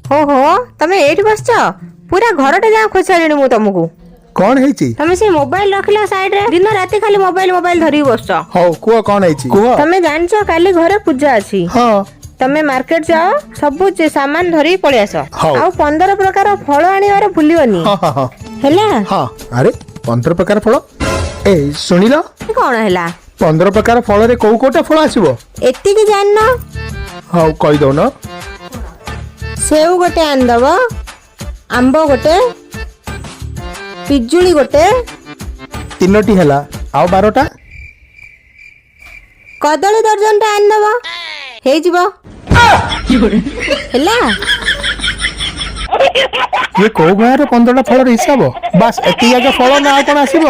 ହୋ ହୋ, ତମେ ଏଇଠି ବସିଛ? ପୁରା ଘରଟା ଯାକ ଖୋଜି ମୁଁ ତମକୁ। କଣ ହେଇଛି? ତମେ ସେ ମୋବାଇଲ ରଖିଲ ସାଇଡରେ, ଦିନ ରାତି ଖାଲି ମୋବାଇଲ ମୋବାଇଲ ଧରିକି ବସୁଛ। ହଉ କୁହ, କଣ ହେଇଛି କୁହ। ତମେ ଜାଣିଛ କାଲି ଘରେ ପୂଜା ଅଛି? ହଁ। ତମେ ମାର୍କେଟ ଯାଅ, ସବୁ ସାମାନ ଧରିକି ପଳେଇ ଆସ। ହଉ। ଆଉ 15 ପ୍ରକାର ଫଳ ଆଣିବାର ଭୁଲିବନି। ହଁ ହଁ ହଁ ହେଲା? ହଁ। ଆରେ, 15 ପ୍ରକାର ଫଳ? ଏ ଶୁଣିଲ? କଣ ହେଲା? 15 ପ୍ରକାର ଫଳରେ କୋଉ କୋଉଟା ଫଳ ଆସିବ? ଏତିକି ଜାଣିନ? ହଉ, କହିଦଉନ। ସେଉ ଗୋଟେ ଆଣିଦବ, ଆମ୍ବ ଗୋଟେ, ପିଜୁଳି ଗୋଟେ। ତିନୋଟି ହେଲା, ଆଉ 12ଟା? କଦଳୀ ଦର୍ଜନଟା ଆଣିଦବ, ହେଇଯିବ। ହେଲା? ଇଏ କୋଉ ଗାଁରେ 15ଟା ଫଳର ହିସାବ? ବାସ୍, ଏତିକି ଆଗ ଫଳ ନା ଆଉ କଣ ଆସିବ?